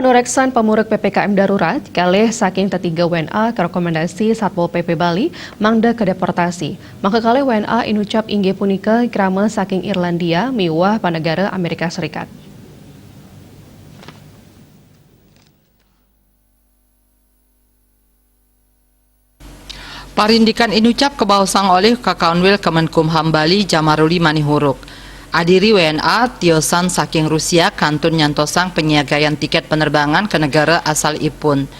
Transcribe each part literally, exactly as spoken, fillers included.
Panureksan pamurug P P K M darurat, kalih saking tetiga W N A karekomendasi Satpol P P Bali mangda kadeportasi. Maka kalih W N A inucap inggih punika krama saking Irlandia miwah panegara Amerika Serikat. Parindikan inucap kabaosang olih Kakanwil Kemenkumham Bali Jamaruli Manihuruk. Adiri W N A tiosan saking Rusia kantun nyantosang panyiagayan tiket penerbangan ka negara asal ipun.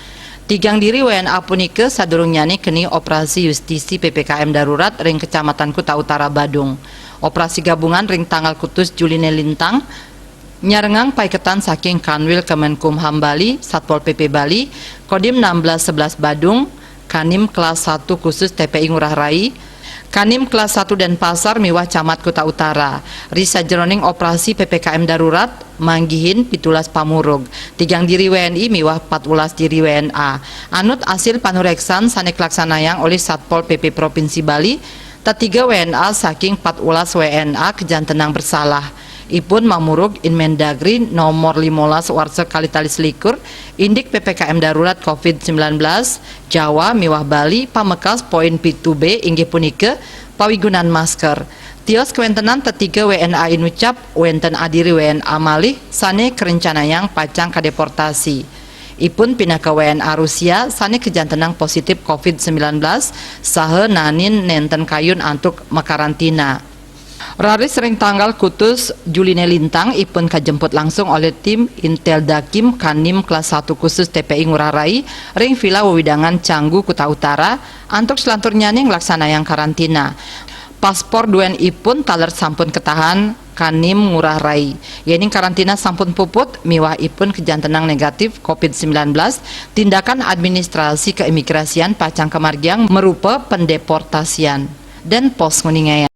Tigang diri W N A punika sadurungnyane keni operasi justisi P P K M darurat ring Kecamatan Kuta Utara, Badung. Operasi gabungan ring tanggal kutus Juline lintang nyarengang paiketan saking Kanwil Kemenkumham Bali, Satpol P P Bali, Kodim enam belas sebelas Badung, Kanim kelas satu khusus T P I Ngurah Rai, Kanim kelas satu Denpasar miwah Camat Kuta Utara. Ri sajeroning operasi P P K M darurat, manggihin pitulas pamurug. Tigang diri W N I miwah empat belas diri W N A. Anut asil panureksan sane kalaksanayang olih Satpol P P Provinsi Bali, tetiga W N A saking empat belas W N A kajantenang bersalah. Ipun mamurug Inmendagri nomor limolas warsa kalih tali selikur, indik P P K M darurat covid sembilan belas, Jawa miwah Bali, pamekas poin pitu B inggih punika pawigunan masker. Tios kawentenan tetiga W N A inucap, wenten adiri W N A malih sane karencanayang pacang kadeportasi. Ipun pinaka W N A Rusia sane kajantenang positif covid sembilan belas saha nanin nenten kayun antuk makarantina. Raris ring tanggal kutus Juline lintang, ipun kajemput langsung olih tim Intel Dakim Kanim kelas satu khusus T P I Ngurah Rai ring Villa Wewidangan Canggu, Kuta Utara, antuk selanturnyane nglaksanayang karantina. Paspor duen ipun taler sampun katahan Kanim Ngurah Rai. Yening karantina sampun puput miwah ipun kajantenang negatif covid sembilan belas, tindakan administrasi keimigrasian pacang kamargiang marupa pendeportasian. Dan Pos nguningayang.